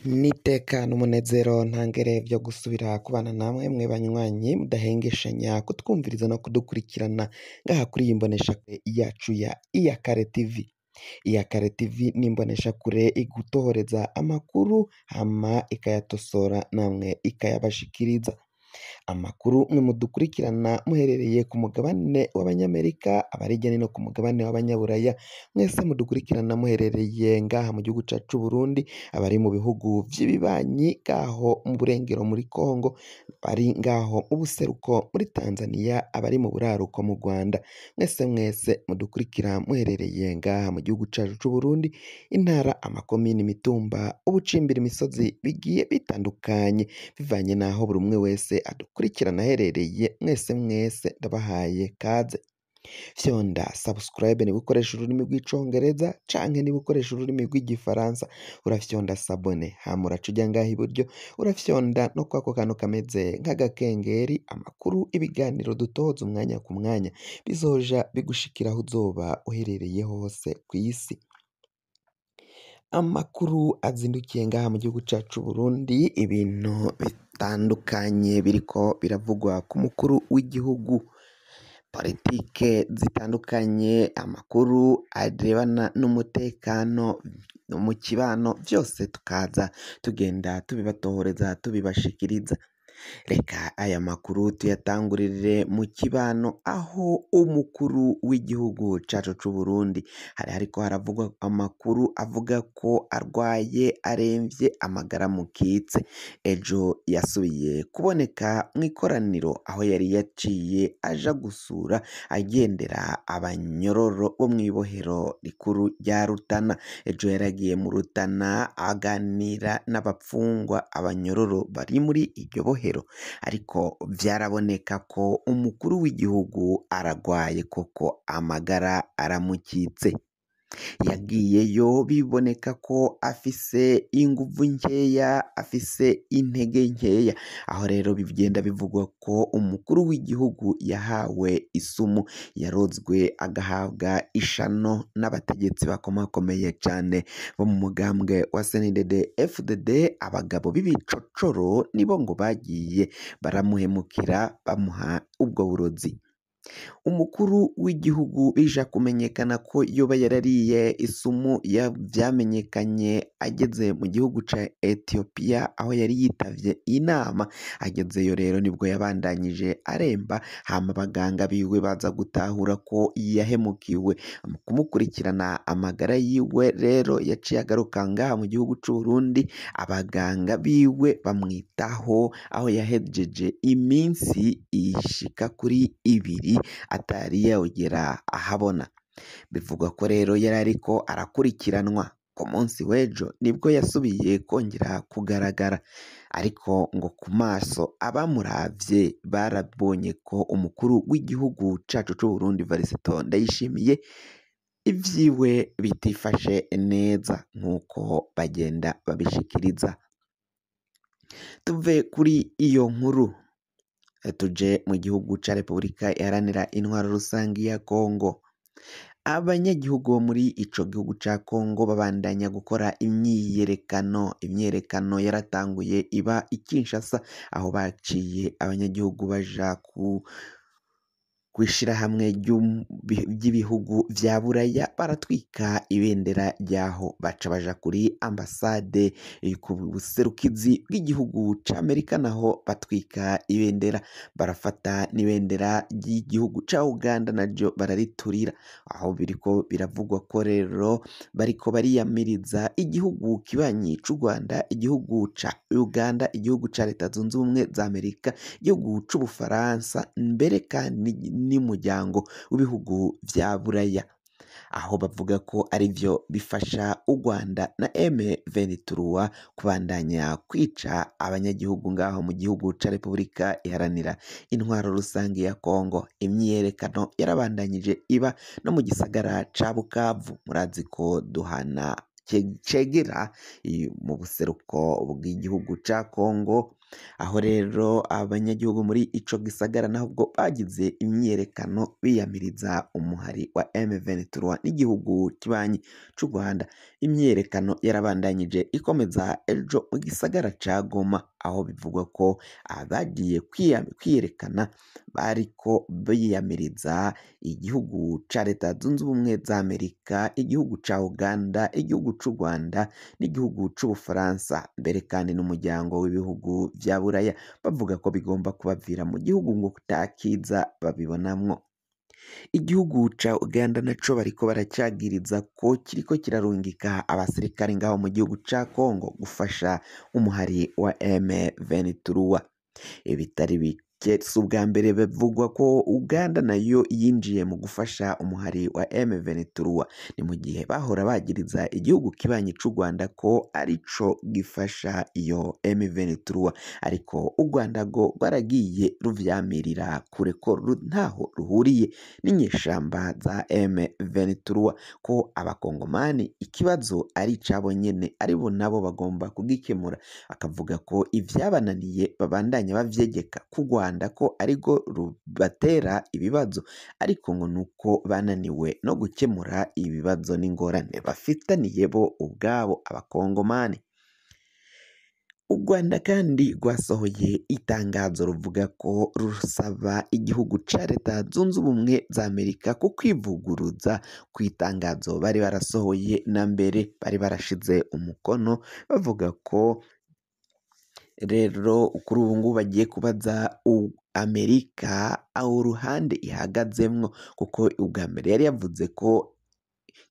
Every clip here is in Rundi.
N'iteka n'umunezero ntangere vyo gusubira kubana namwe mwe banywanyi mudahengeshanya kutwumviriza no kudukurikirana ngaha kuri iyi mboneshakure yacu ya Iyakare TV. Iyakare TV ni imboneshakure igutohoreza amakuru hama ikayatosora namwe ikayabashikiriza. Amakuru mwe mudukurikirana muherereye ku mugabane w'abanyamerika, abari hirya no hino ku mugabane w'abanyaburaya, mwese mudukurikirana muherereye ngaha mu gihugu cacu c'Uburundi, abari mu bihugu vy'ibibanyi ngaho mu burengero muri Congo, abari ngaho mu buseruko muri Tanzania, abari mu buraruko mu Rwanda, mwese mwese mudukurikira muherereye ngaha mu gihugu cacu c'Uburundi, intara, amakomine, imitumba, ubucimbiri, imisozi bigiye bitandukanye bivanye n'aho buri umwe wese adukurikirana aherereye, mwese mwese ndabahaye kaze. Fyonda subscribe niba ukoresha ururimi rw'icongereza canke niba ukoresha ururimi rw'igifaransa urafyonda s'abonner, hama uraca uja ngaha iburyo urafyonda no kwako kantu kameze nk'agakengeri, amakuru, ibiganiro dutoza umwanya ku mwanya bizoja bigushikira aho uzoba uherereye hose kw'isi. Amakuru azindukiye ngaha mu gihugu cacu c'Uburundi, ibintu bitandukanye biriko biravugwa ku mukuru w'igihugu, politike zitandukanye, amakuru arebana n'umutekano mu kibano, vyose tukaza tugenda tubibatohoreza tubibashikiriza. Reka aya makuru tuyatangurire mu kibano aho umukuru w'igihugu cacu c'Uburundi hari hariko haravugwa amakuru avuga ko arwaye aremvye amagara mukitse. Ejo yasubiye kuboneka mw'ikoraniro aho yari yaciye aja gusura agendera abanyororo bo mw'ibohero rikuru rya Rutana. Ejo yaragiye mu Rutana aganira n'abapfungwa abanyororo bari muri iryo bohero, ariko vyaraboneka ko umukuru w'igihugu aragwaye koko amagara aramukitse. Yagiyeyo biboneka ko afise inguvu nkeya, afise intege nkeya, aho rero bigenda bivugwa ko umukuru w'igihugu yahawe isumu, yarozwe agahabwa ishano n'abategetsi bakomakomeye cane bo mu mugambwe wa CNDD FDD, abagabo b'ibicocoro nibo ngo bagiye baramuhemukira bamuha ubwo burozi. Umukuru w'igihugu bija kumenyekana ko yoba yarariye isumu vyamenyekanye ageze mu gihugu ca Ethiopia aho yari yitavye inama, agezeyo rero nibwo yabandanyije aremba, hama abaganga biwe baza gutahura ko yahemukiwe. Mu kumukurikirana amagara yiwe rero yaciye agaruka ngaha mu gihugu c'Uburundi, abaganga biwe bamwitaho aho yahejeje iminsi ishika kuri ibiri atari yogera ahabona. Bivugwa ko rero yari ariko arakurikiranwa ku munsi w'ejo nibwo yasubiye kongera kugaragara, ariko ngo ku maso abamuravye barabonye ko umukuru w'igihugu cacu c'Uburundi Evariste Ndayishimiye ivyiwe bitifashe neza nk'uko bagenda babishikiriza. Tuve kuri iyo nkuru tuje mu gihugu ca Repubulika Iharanira Intwaro Rusangi ya Kongo. Abanyagihugu bo muri ico gihugu ca Kongo babandanya gukora imyiyerekano. Imyiyerekano yaratanguye iba i Kinshasa aho baciye abanyagihugu baja ku kw'ishirahamwe ry'ibihugu vya Buraya baratwika ibendera ryaho, baca baja kuri ambasade ku buserukizi bw'igihugu c'Amerika naho batwika ibendera, barafata n'ibendera ry'igihugu ca Uganda naryo barariturira, aho biriko biravugwa ko rero bariko bariyamiriza igihugu kibanyi c'u Rwanda, igihugu ca Uganda, igihugu ca Leta Zunze Ubumwe za Amerika, igihugu c'Ubufaransa mbere kandi n'umuryango w'ibihugu vya Buraya, aho bavuga ko arivyo bifasha u Rwanda na M23 kubandanya kwica abanyagihugu ngaho mu gihugu ca Repubulika Iharanira Intwaro Rusangi ya Kongo. Imyiyerekano yarabandanyije iba no mu gisagara ca Bukavu, murazi ko duhana cegera mu buseruko bw'igihugu ca Kongo, aho rero abanyagihugu muri ico gisagara nabwo bagize imyiyerekano biyamiriza umuhari wa M23 n'igihugu kibanyi c'u Rwanda. Imyiyerekano yarabandanyije ikomeza ejo mu gisagara ca Goma, aho bivugwa ko abagiye kwiyerekana bariko biyamiriza igihugu ca Leta Zunze Ubumwe za Amerika, igihugu ca Uganda, igihugu c'u Rwanda n'igihugu c'Ubufaransa, mbere kandi n'umuryango w'ibihugu vya Buraya, bavuga ko bigomba kubavira mu gihugu ngo kutakiza babibonamwo. Igihugu ca Uganda naco bariko baracagiriza ko kiriko kirarungika abasirikare ngaho mu gihugu ca Kongo gufasha umuhari wa M23. Ibitari bike si ubwa mbere bivugwa ko Uganda nayo yinjiye mu gufasha umuhari wa M23, ni mu gihe bahora bagiriza igihugu kibanyi c'u Rwanda ko arico gifasha iyo M23, ariko u Rwanda rwo rwaragiye ruvyamirira kure ko ntaho ruhuriye n'inyeshamba za M23, ko abakongomani ikibazo ari icabo nyene, aribo nabo bagomba kugikemura, bakavuga ko ivyabananiye babandanya bavyegeka ku Rwanda ko arirwo rubatera ibibazo, ariko ngo nuko bananiwe no gukemura ibibazo n'ingorane bafitaniye bo ubwabo abakongomani. U Rwanda kandi rwasohoye itangazo ruvuga ko rusaba igihugu ca Leta Zunze Ubumwe za Amerika ku kwivuguruza ku itangazo bari barasohoye na mbere bari barashize umukono, bavuga ko rero kuri ubu ngubu bagiye kubaza Amerika aho uruhande ihagazemwo, kuko ubwa mbere yari yavuze ko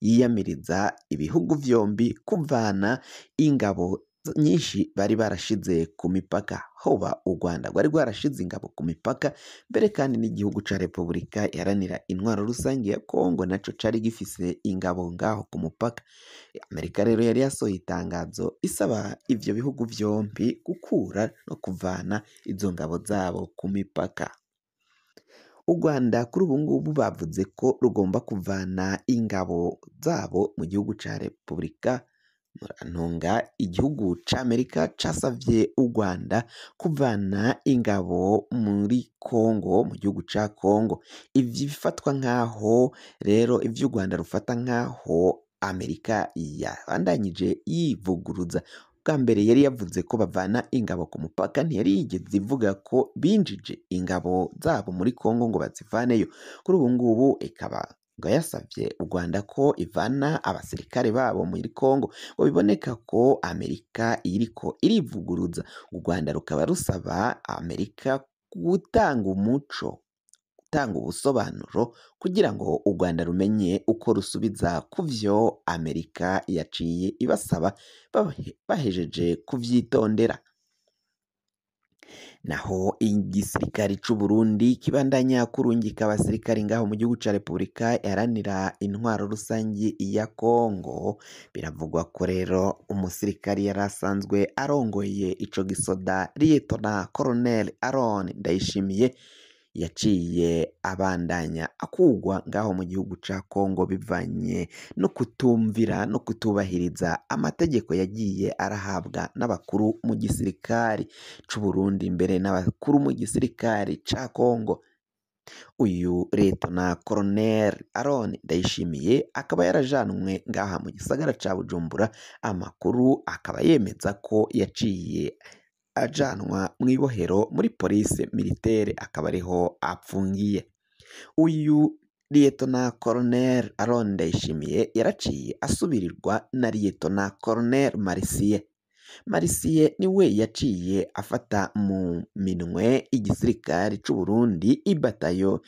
yiyamiriza ibihugu vyombi kuvana ingabo nyinshi bari barashize ku mipaka, hoba u Rwanda rwari rwarashize ingabo ku mipaka, mbere kandi n'igihugu ca Repubulika Iharanira Intwaro Rusange ya Kongo naco cari gifise ingabo ngaho ku mupaka. Amerika rero yari yasohoye itangazo isaba ivyo bihugu vyombi gukura no kuvana izo ngabo zabo ku mipaka. U Rwanda kuri ubu ngubu bavuze ko rugomba kuvana ingabo zabo mu gihugu ca Repubulika Murantunga. Igihugu ca Amerika casavye u Rwanda kuvana ingabo muri Kongo, mu gihugu ca Kongo. Ivyo bifatwa nkaho rero ivyo u Rwanda rufata nkaho Amerika yabandanyije yivuguruza. Bwa mbere yari yavuze ko bavana ingabo ku mupaka, ntiyari yigeze ivuga ko binjije ingabo zabo muri Kongo ngo bazivaneyo. Kuri ubu ngubu ikaba ngo yasavye u Rwanda ko ivana abasirikare babo muri Kongo, ngo biboneka ko Amerika iriko irivuguruza. U Rwanda rukaba rusaba Amerika gutanga umuco, gutanga ubusobanuro kugira ngo u Rwanda rumenye uko rusubiza kuvyo Amerika yaciye ibasaba bahejeje kuvyitondera. Naho igisirikare c'u Burundi kibandanya kurungika abasirikare ngaho mu gihugu ca Repubulika Iharanira Intwaro Rusangi ya Kongo, biravugwa ko rero umusirikare yari asanzwe arongoye ico gisoda Liyetona Colonel Aaron Ndayishimiye yaciye abandanya akugwa ngaho mu gihugu ca Kongo bivanye no kutumvira no kutubahiriza amategeko yagiye arahabwa n'abakuru mu gisirikare c'u Burundi mbere n'abakuru mu gisirikare ca Kongo. Uyu Liyetona Colonel Aaron Ndayishimiye akaba yarajanwe ngaha mu gisagara ca Bujumbura, amakuru akaba yemeza ko yaciye ajanwa mw'ibohero muri police militaire akaba ariho apfungiye. Uyu Liyetona Colonel Aaron Ndayishimiye yaraciye asubirirwa na Liyetona Colonel Marisiye. Marisiye niwe yaciye afata mu minwe igisirikare c'u Burundi, ibatayo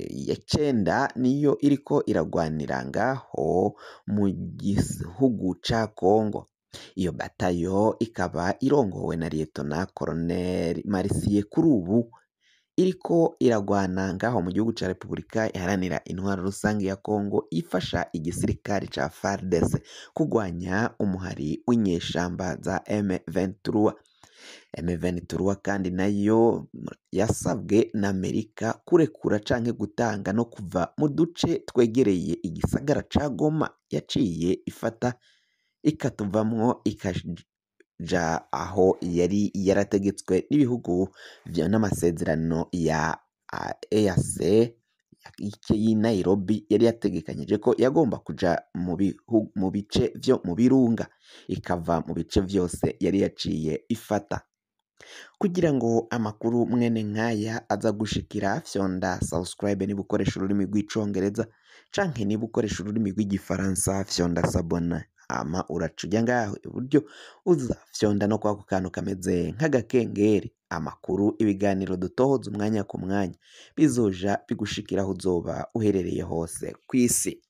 ya 9 niyo iriko iragwanira ngaho mu gihugu ca Kongo. Iyo batayo ikaba irongowe na Liyetona Colonel Marisiye, kuri ubu iriko iragwana ngaho mu gihugu ca Repubulika Iharanira Intwaro Rusange ya Kongo, ifasha igisirikare ca FARDC kugwanya umuhari w'inyeshamba za M23. M23 kandi nayo yasabwe na Amerika kurekura canke gutanga no kuva mu duce twegereye igisagara ca Goma yaciye ifata ikatuvamwo ikaja aho yari yarategetswe n'ibihugu n'amasezerano ya EAC y'i Nairobi yari yategekanyije ko yagomba kuja mu bice vyo mu Birunga, ikava mu bice vyose yari yaciye ifata. Kugira ngo amakuru mwene nkaya aza gushikira, fyonda subscribe niba ukoresha ururimi rw'icongereza, canke niba ukoresha ururimi rw'igifaransa fyonda s'abonner, hama uraca uja ngaho iburyo uza fyonda no kwako kantu kameze nk'agakengeri. Amakuru, ibiganiro dutohoza umwanya ku mwanya bizoja bigushikira aho uzoba uherereye hose kw'isi.